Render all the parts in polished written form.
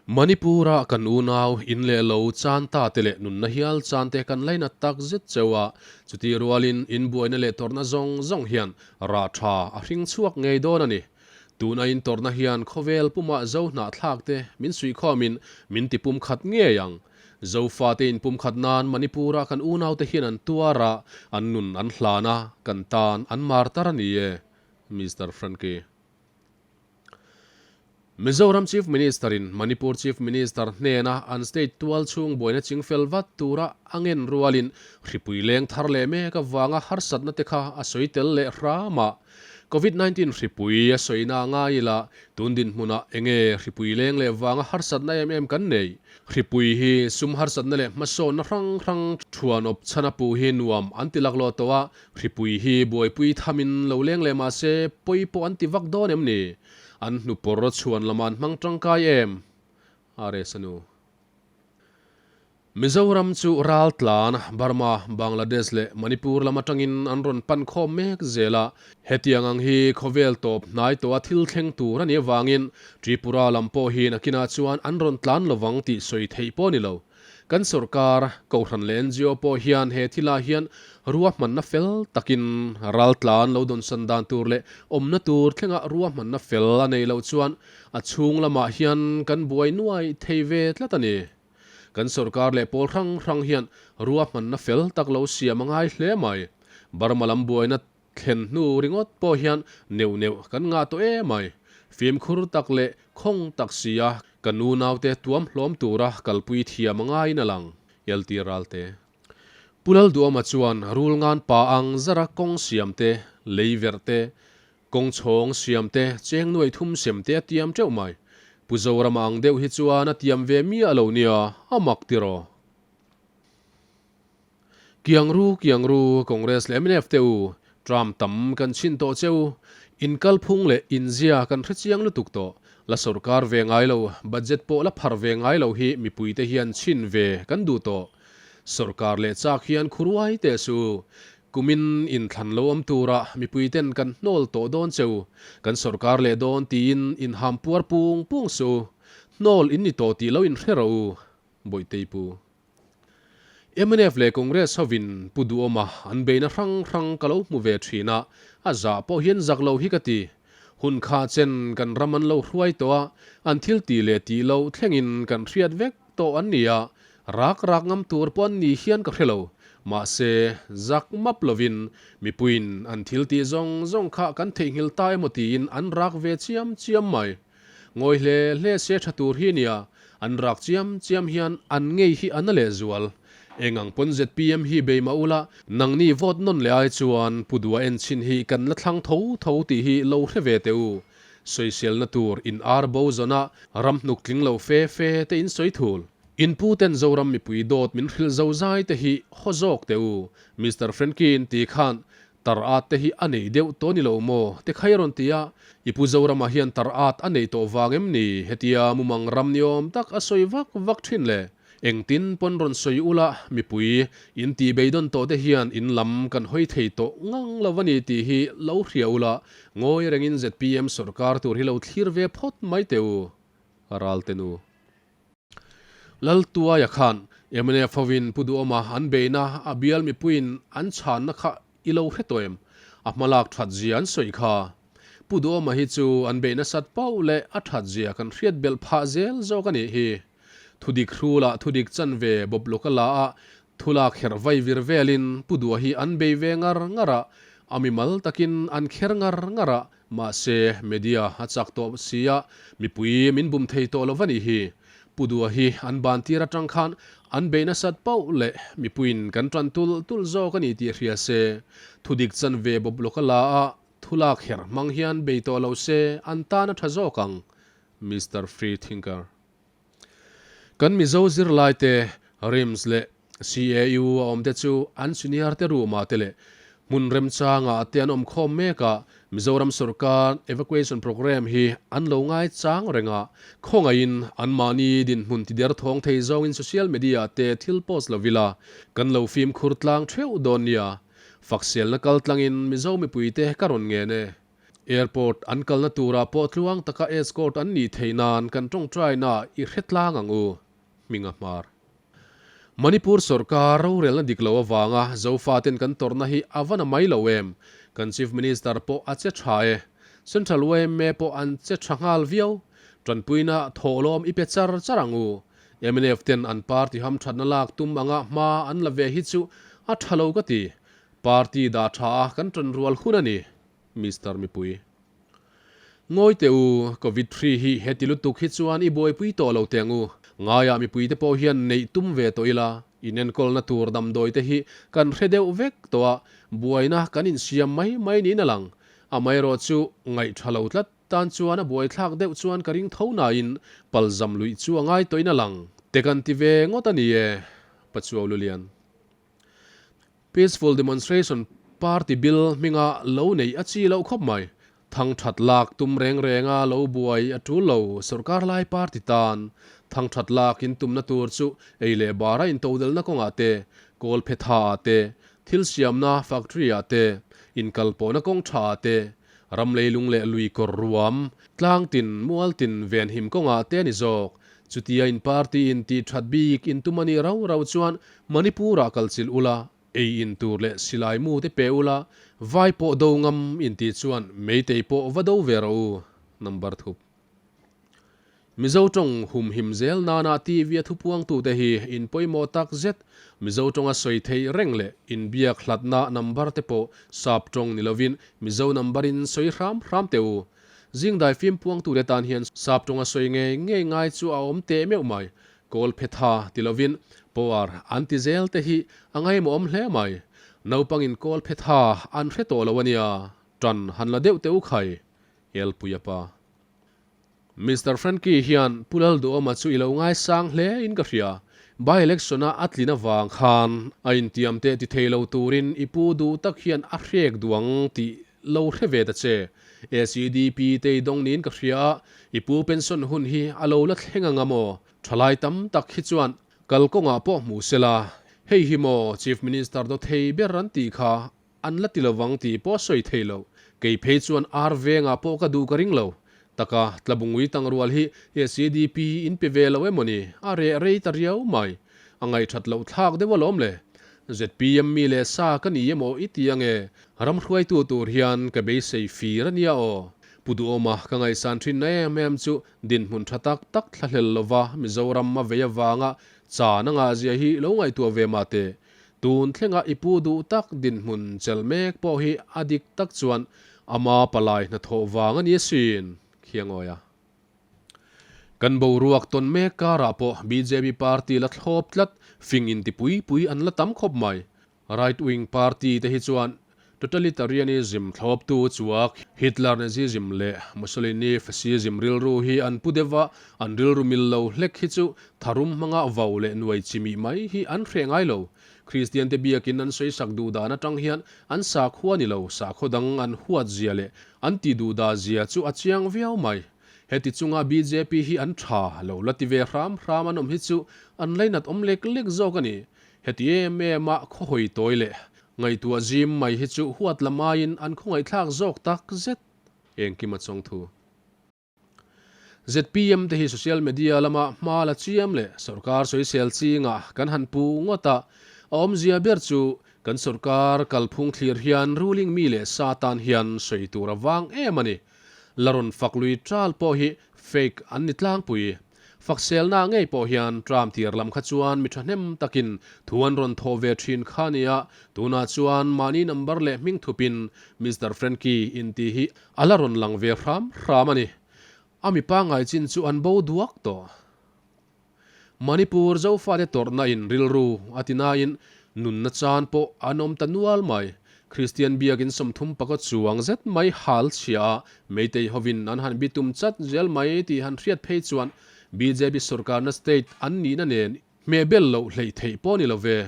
Manipur-a kan unau in leh lo chan ta te leh nunna hial chan te kan lainat tak zet cheu a, chutih rualin in buaina leh tawrhna zawng zawng hian rah tha a hring chhuak ngei dawn a ni. Tuna in tawrhna hian khawvel pumah zo hnahthlak te min suihkhawmin min ti pumkhat ngei ang. Zofate in pumkhat nan Manipur-a kan unaute hian an tuar a, an nun an hlan a, kan tan an mar tar a ni e. Mister Frankie. Mizoram Chief Minister in Manipur Chief Minister hnena an state tual chhung buaina chingfel vat tura a ngen rualin hripui leng thar leh mek avanga harsatna te kha a sawi tel leh hram a. Covid 19 hripui a sawina a ngai ila tun dinhmunah enge hripui leng leh vanga harsatna em em kan nei? Hripui hi sum harsatna leh hmasawnna hrang hrang thuan awp chhan a puh hi nuam an ti laklawh tawh a, Hripui hi buaipui thamin lo leng leh mah se pawi pawh an ti vak dawn em ni? An hnupawr chhuan lamah an hmang tangkai em? RS a nu. Mizoram chu Raltlan, Burma, Bangladesh leh Manipur lam atangin an rawn pan khawm mek zel a. Hetiang ang hi khawvel tawp hnai tawha thil thleng tur a nih avangin Tripura lam pawh hi nakinah chuan an rawn tlan lovang tih sawi theih pawh a ni lo. Kan sorkar, Kohhran leh ngo pawh hian he thilah hian ruahmanna fel takin raltlan lo dawnsan dan tur leh awmna tur thlenga ruahmanna fel a neih loh chuan a chhung lamah hian kan buai nuai thei ve tlat a ni. Kan sorkar leh pawl hrang hrang hian ruahmanna fel tak lo siam a ngai hle mai. Burma lam buaina Thlen hnu ringawt pawh hian neuh neuh kan ngah tawh em mai. Fimkhur tak leh khawng tak si a ka nu naute tuam hlawm tura kalpui thiam a ngaiin a lang, LT Ralte. Pu Lalduama chuan rul ngan pa ang zara kawng siam te, lei verh te, kawng chhawng siam te, cheng nuai thum sem te a tiam teuh mai. Pu Zorama ang deuh hi chuan a tiam ve miah lo nia, a mak tiraw? Kiang ru, kiang ru, Congress leh mnf te u, Trump tam kan chhin tawh che u, in kalphung leh in zia kan hre chiang lutuk tawh, la sorkar ve ngai lo, budget pawh la phar ve ngai lo hi mipui te hian chhin ve kan duh tawh. Sorkar leh chak hian khuruai teh suh u, kumin in thlan lo awm tura mipui ten kan hnawl tawh dawn che u, kan sorkar leh dawn tiin in ham puar pung pung suh u, hnawl in ni tawh tih lo in hre rawh u, Bawihtei pu. Mnf leh Congress hovin Pu Duhawma an beina hrang hrang ka lo hmu ve thin a, a zah pawh hian zak lo hi ka ti. Hun kha chen kan ram an lo hruai tawh a, an thil tih leh tih loh thlengin kan hriat vek tawh an ni a, rak rak ngam tur pawh an ni hian ka hre lo. Mahse, zak map lovin mipuiin an thil tih zawng zawng kha kan theihnghilh ta emaw tiin an rak ve chiam chiam mai. Ngawi hle hle se tha tur hi nia, an rak chiam chiam hian an ngei hi a na leh zual. Eng ang pawn zpm hi bei mah ula, nangni vote nawn leh ai chuan Pu Dua en chhin hi kan la thlang tho tho tih hi lo hre ve teh u. Sawiselna tur in ar bo zawn a, ram hnuk tling lo fe fe te in sawi thul. In pu ten Zoram mipui dawt min hrilh zo zai te hi haw zawk teh u. Mister Frankie in ti khan Tar at te hi a nei deuh tawh ni lo maw? Te khai rawn ti a, i pu Zorama hian tar at a nei tawh vang em ni? Hetia mumang ram ni awm tak a sawi vak vak thin le. Engtin pawn rawn sawi ula, mipui in tih beidawn tawh te hian in lam kan hawi thei tawh ngang lo a ni tih hi lo hria ula, ngawi rengin zpm sawrkar tur hi lo thlir ve phawt mai teh u. Ralte nu. Laltuaia khan mnf hovin Pu Duhawma an beihna a bial mipuiin an chhanna kha i lo hre tawh em? A hmalak that zia an sawi kha. Pu Duhawma hi chu an beih nasat pauh leh a that zia kan hriat belh phah zel zawk a nih hi. Thudik hrulah thudik chanve bawp lawka la a thulak herh vai vir velin Pu Duha hi an bei ve ngar ngar a, a mimal takin an kher ngar ngar a, Mahse, media a chak tawh si a, mipui min bum thei tawh lo va nih hi. Pu Dua hi an ban tir atang khan an bei nasat pauh leh mipuiin kan tan tulh tulh zawk a ni tih hria se, thudik chanve bawp lawka la a thulak her hmang hian bei tawh lo se an tan a tha zawk ang. Mister Free Thinker. Kan Mizo zirlaite RIMS leh CAU a awmte chu an senior te room-ah te leh hmun remchangah te an awm khawm mek a, Mizoram sawrkar evacuation programme hi an lo ngai chang reng a, khawngaihin anmahni dinhmun tider thawng thei zawngin social media-ah te thil post lo ila kan lo fimkhur tlang theuh dawn nia. Fakselna kaltlangin Mizo mipuite ka rawn ngen e. Airport an kalna turah pawh tluang taka escort an nih theih nan kan tawngtaina i hre tlang ang u, Hminga Hmar. Manipur sorkar rorelna dik lo avanga Zofaten kan tawrhna hi a va na mai lo em? Kan Chief Minister pawh a che tha e. Central yma pawh an che tha nghal viau. Tanpuina thawhlawm i pe char char ang u. Mnf ten an party hamthatna lak tum anga hma an la ve hi chu a tha lo ka ti. Party dah tha a kan tanrual hun a ni. Mister Mipui. Ngawi teh u, Covid hri hi heti lutuk hi chuan i buaipui tawh lo teh ang u. Ngaiah mipuite pawh hian neih tum ve tawh ila, inenkawlna tur damdawi te hi kan hre deuh vek tawh a, buaina kan insiam mai mai niin a lang. Amaherawh chu ngaihtha lo tlat tan chuan a buaithlak deuh chuan ka ring tho nain palzam luih chu a ngai tawhin a lang. Te kan ti ve ngawt a ni e, Pachuau Lulian. Peaceful demonstration party bill hminga lo neih a chi loh khawp mai. Thang that lak tum reng renga lo buai a tul lo sorkar lai party tan. Thang that lak in tumna tur chu ei leh bara intodelna kawngah te, kawl phe tha ah te, thil siamna factory ah te, inkalpawhna kawng tha ah te, ram leilung leh lui kawr ruam, tlang tin, mual tin venhim kawngah te a ni zawk. Chutia in party in tih that bik in tum a nih rau rau chuan Manipur-ah kal chilh ula, ei in tur leh silai mu te pe ula, vai pawh do ngam in tih chuan meitei pawh va do ve rawh u. Number thup. Mizo tawng humhim zel nana TV a thupuangtute hi in pawimawh tak zet. Mizo tawnga sawi theih reng leh inbiak hlatna number te pawh sap tawng ni lovin Mizo number in sawi hram hram teh u. Zingdai fim puangtute tan hian sap tawnga sawi ngei ngei ngai chu a awm teh meuh mai. Kawl phe tha ti lovin power an ti zel te hi a ngaimawhawm hle mai. Naupangin kawl phe tha an hre tawh lo a nia, tan han la deuh teh u khai, Elpuia pa. Mister Frankie hian Pu Lalduhawma chu i lo ngaisang hle in ka hria. By election a a tlin avang khan a intiam teh ti thei lo turin i pu duh tak hian a hrek duh ang tih lo hre ve ta che. ACDP te i dawng niin ka hria a, i pu pension hun hi a lo la thleng ang a maw? Thalai tam tak hi chuan kalkawngah pawh hmu se la, hei hi maw Chief Minister daw thei ber an tih kha an la ti lovang tih pawh a sawi thei lo. Kei phei chuan ar vengah pawh ka duh ka ring lo. Taka Tlabungui tangrual hi ACDP in pe ve lo emaw ni? A reh rei ta riau mai. A ngaihthat loh thlak deuh alawm le. ZPM mi leh sa ka ni emaw i ti ange? Ram hruaitu tur hian ka beisei fir a nia aw. Pu Duhawma ka ngaihsan thin na em em chu dinhmun tha tak tak thlahlel lova Mizoram a vei avanga chan a ngahzia hi lo ngaihtuah ve mah teh. Tun thlenga i pu duh tak dinhmun chelh mek pawh hi a dik tak chuan ama palai hnathawh vang a ni asin, Khiangawia. Kan boruak tawn mek karah pawh bjp party la thlawp tlat, fing inti pui pui an la tam khawp mai. Right wing party te hi chuan totalitarianism thlawptu chuak Hitler Nazism leh Mussolini fascism rilru hi an pu deuh a, an rilru mil lo hlek hi chu tharum hmanga vau leh nuai chimih mai hi an hreh ngai lo. Kristian te biakin an sawisak duh dan atang hian an sakhua ni lo, sakhaw dang an huat zia leh an tih duh dah zia chu a chiang viau mai. Heti chunga bjp hi an tha lo la ti ve hram hram an awm hi chu an lainat awm lek lek zawk a ni. Heti em em a khawhawi tawi leh ngaihtuah zim mai hi chu huat la maiin an khawngaihthlak zawk tak zet. Engkim a chawng thu. Zpm te hi social media lama hma la chiam leh sorkar sawisel chingah kan han pu ngawt a, a awmzia ber chu kan sorkar kalphung thlir hian ruling mi leh sa tan hian sawi tur a vang em a ni. La rawn fak lui ṭal pawh hi fake an ni tlangpui. Fakselna ngei pawh hian tram tir lam kha chuan mi ṭhahnem takin thu an rawn thawh ve ṭhin kha nia, tunah chuan mahni number leh hming thupin Mister Frankie inti hi a la rawn lang ve hram hram a ni. A mi pangngai chin chu an bo duak tawh. Manipur Zofate tawrhna in rilru a ti nain nunna chan pawh an awm ta nual mai. Kristian biakin 30 pakaw chuang zet mai hal chhia a, Meitei hovin an han bitum chat zel mai tih han hriat phei chuan bjp sorkarna state an nihna nen hmehbel loh hleih theih pawh ni lo ve.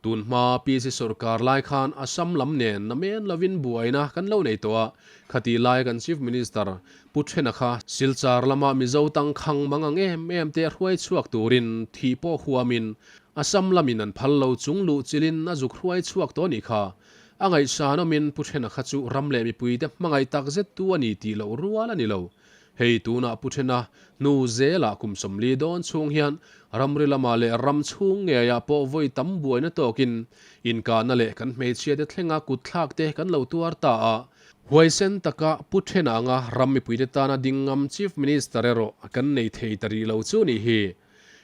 Tun hma PC sorkar lai khan Assam lam nen namen lovin buaina kan lo nei tawh a, khatih lai kan Chief Minister Pu Thena kha Silchar lama Mizo tangkhang mang ang em em te hruai chhuak turin thih pawh huamin Assam lamin an phal lo chung luh chilhin a zuk hruai chhuak tawh a nih kha. A ngaihsanawmin Pu Thena kha chu ram leh mipuite hmangaih tak zettu a ni tih loh rual a ni lo. Hei tunah Pu Thena hnu zelah kum 40 dawn chhung hian ramri lamah leh ram chhung ngeiah pawh vawi tam buaina tawkin inkahna leh kan hmeichhiate thlenga kutthlak te kan lo tuar ta a. Huaisen taka Pu Thena anga ram mipuite tana ding ngam Chief Minister erawh kan nei thei ta rih lo chu nih hi.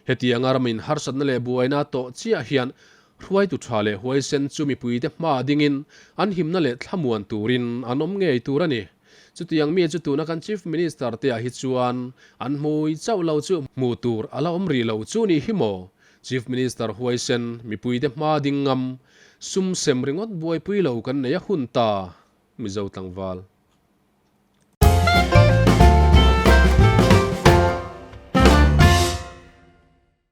Hetianga ramin harsatna leh buaina tawh chiah hian hruaitu tha leh huaisen chu mipuite hmaah dingin an himna leh thlamuan turin an awm ngei tur a ni. Chutiang mi chu tuna kan Chief Minister te ah hi chuan an hmui chauh lo chu hmuh tur a la awm rih lo chu nih hi maw? Chief Minister huaisen, mipuite hma ding ngam, sum sem ringawt buaipui lo kan nei a hun ta, Mizo tlangval.